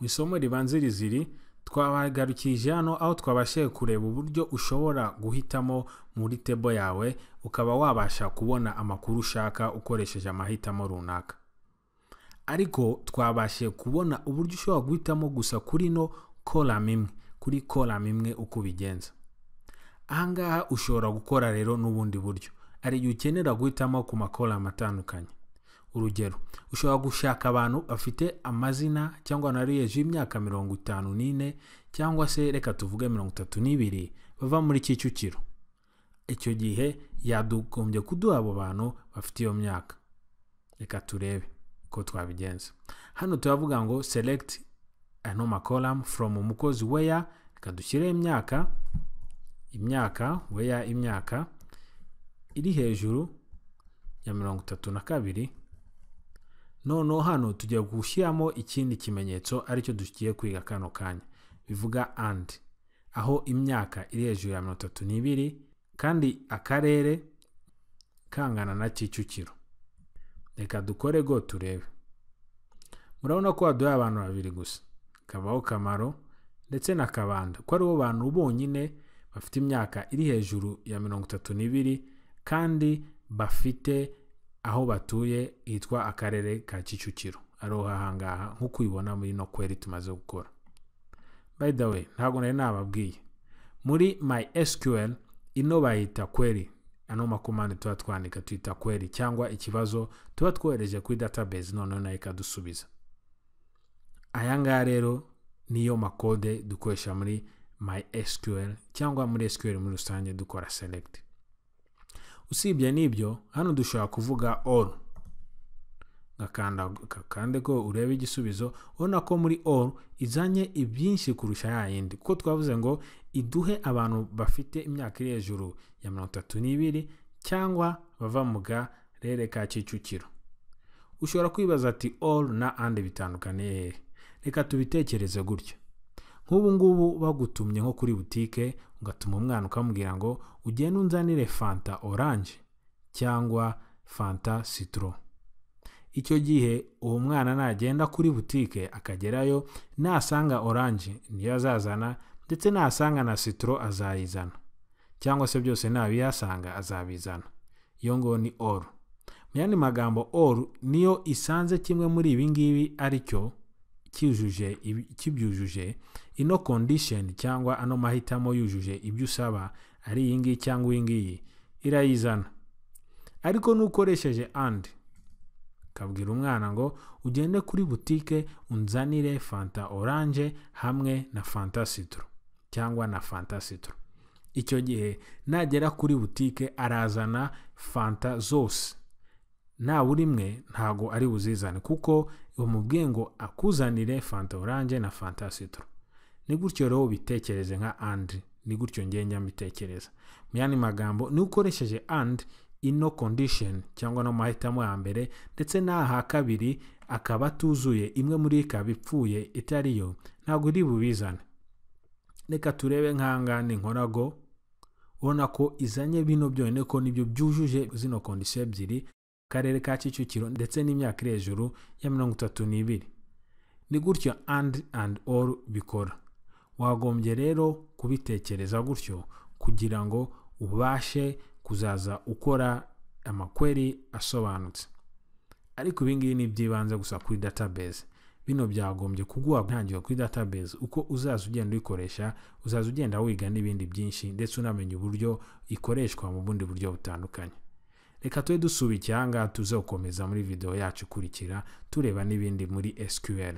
Mu isomo ribanziriza iri twabagarukije hano, aho twabashije kureba uburyo ushobora guhitamo muri table yawe, ukaba wabasha kubona amakuru ushaka ukoresheje amahitamo runaka. Ariko twabashije kubona uburyo ushobora guhitamo gusa kuri no column imwe, kuri column imwe uko ubigenza. Ahangaha ushobora gukora rero n'ubundi buryo, hari igihe ukenera guhitamo ku ma column atandukanye. Urugero, ushobora gushaka abantu bafite amazina cyangwa bari hejuru y'imyaka 54, cyangwa se reka tuvuge 32, bava muri Kicukiro. Icyo gihe yadugombye kuduha abo bantu bafite iyo myaka. Reka turebe ko twabigenza. Hano turavuga ngo select ano ma column from umukozi where, reka dushyire imyaka where imyaka iri hejuru ya 32. Noneho hano tugiye gushyiramo ikindi kimenyetso, aricyo tugiye kwiga kano kanya, bivuga and, aho imyaka iri hejuru ya 32 kandi akarere kangana na Kicukiro. Reka dukore go turebe. Murabona ko waduhaye abantu babiri gusa, Kabaho Kamaro ndetse na Kabanda, ko aribo bantu bonyine bafite imyaka iri hejuru ya 32 kandi bafite aho batuye hitwa akarere ka Kicukiro, ariho ahangaha nk'uko ubibona muri ino query tumaze gukora. By the way, ntabwo nari nababwiye, muri MySQL ino bayita query. Ano ma command tuba twandika tuyita query, cyangwa ikibazo tuba twohereje kuri database, noneho nayo ikadusubiza. Aya ngaya rero niyo ma code dukoresha muri MySQL cyangwa muri SQL muri rusange dukora select. Usibye n'ibyo, hano dushobora kuvuga all, gakanda kakande ko urebe igisubizo. Ubona ko muri all izanye ibyinshi kurusha ya yindi, kuko twavuze ngo iduhe abantu bafite imyaka iri hejuru ya 32 cyangwa bava mu karere ka Kicukiro. Ushobora kwibaza ati: "All na and bitandukaniye hehe?" Reka tubitekereze gutya: nk'ubu ngubu bagutumye nko kuri butike, ugatuma umwana ukamubwira ngo ugende unzanire Fanta orange cyangwa Fanta citron. Icyo gihe uwo mwana nagenda kuri butike akagerayo, nasanga orange niyo azazana, ndetse nasanga na citron azayizana, cyangwa se byose nabihasanga azabizana. Iyo ngo ni all. Mu yandi magambo, all niyo isanze kimwe muri ibi ngibi aricyo cyujuje, kibyujuje ino condition cyangwa ano mahitamo, yujuje ibyo usaba, ari iyi ngiyi cyangwa iyi ngiyi, irayizana. Ariko nukoresheje and, ukabwira umwana ngo ugende kuri butike unzanire Fanta orange hamwe na Fanta citron cyangwa na Fanta citron, icyo gihe nagera kuri butike arazana Fanta zose, nabura imwe ntago ari buzizane, kuko umubwiye ngo akuzanire Fanta orange na Fanta citron. Ni gutyo rero ubitekereze nka and, ni gutyo ngenda mbitekereza. Mu yandi magambo, niba ukoresheje and, ino condition cyangwa no mahitamo ya mbere ndetse n'aha kabiri akaba atuzuye, imwe muri ikaba ipfuye itariyo, ntabwo iri bubizane. Reka turebe nk'ahangaha ninkora go, ubona ko izanye bino byonyine, ko nibyo byujuje zino condition ebyiri, akarere ka Kicukiro ndetse n'imyaka iri hejuru ya 32. Ni gutyo and or bikora. Wagombye rero kubitekereza gutyo kugira ngo ubashe kuzaza ukora ama query asobanutse. Ariko ibi ngibi ni iby'ibanze gusa kuri database. Bino byagombye kuguha ntangiriro kuri database. Uko uzaza ugenda uyikoresha, uzaza ugenda wiga n'ibindi byinshi, ndetse unamenya uburyo ikoreshwa mu bundi buryo butandukanye. Reka tube dusubika aha ngaha, tuze gukomeza muri video yacu ikurikira tureba n'ibindi muri SQL.